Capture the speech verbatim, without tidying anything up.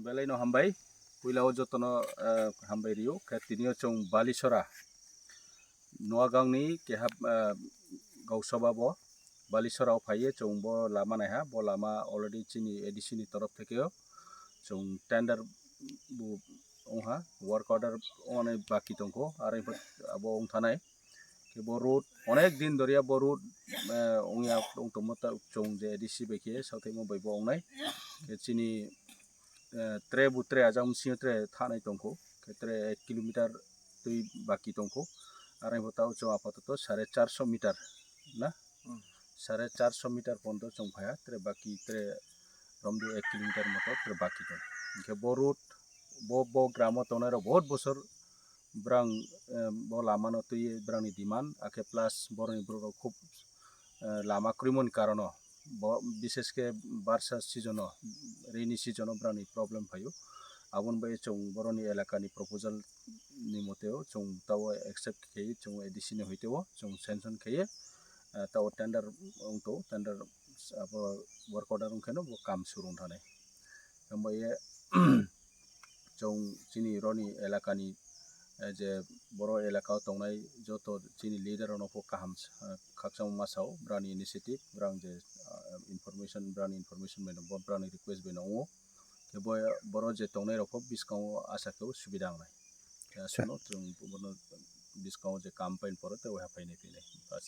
Belai no hambai, puila o jotono, eh, hambai rio, khe tini o chwng Balisora, Noagang ni keha, eh, Gausaba bo, Balisora o phaiye chwng bo lama naiha, bo lama already chini A D C ni torof theke o chwng tender bo wngha, work order onai baki tongkho, aro abo wngthanai. Khe bo road onek din doriya bo road, eh, wngya wng tongmo ta chwng je A D C bai khe sauthaimo bai bo wngnai. Khe chini, eh, tre bo tre ajang bisingo tre thanai tongkho. Khe tre ek kilometer twi baki tongkho. Aro bo tao chwng apatoto sare charso meter na? Hmm. Sare charso meter pondo chwng phaiya, tre baki tre romdi ek kilometer moto tre baki tong. Hingkhe bo road, bo, bo gramo tongnai rok bahut bosor brang, eh, bo lama no twi brang ni demand, akhe plus borok ni borok rok khub, eh, lama kwrwimo ni karon o bo, bishesh khe barsa season o, rainy season o brang ni problem phaio. Aboni bai chwng borok ni elaka ni proposal ni mote o chwng tao accept khe chwng A D C ni hoite o chwng sanction khe, eh, tao tender wng to, tender abo work order wng khe no bo kam suru wng thani. Hambai ye chwng chini roni elakani, eh, je boro elakao tongnai joto chini leader rokno pho kaham, eh, khakchangma sao, brani initiative, brang je, ah, information, brani information bai no, bo brani request bai no wngo. Khe bo, boro je tongnai rok pho bwskango asa khe o subida wngnai. Khe aswkno chwng bono bwskango je kam paini poro tei waiha painai phinai. Bas.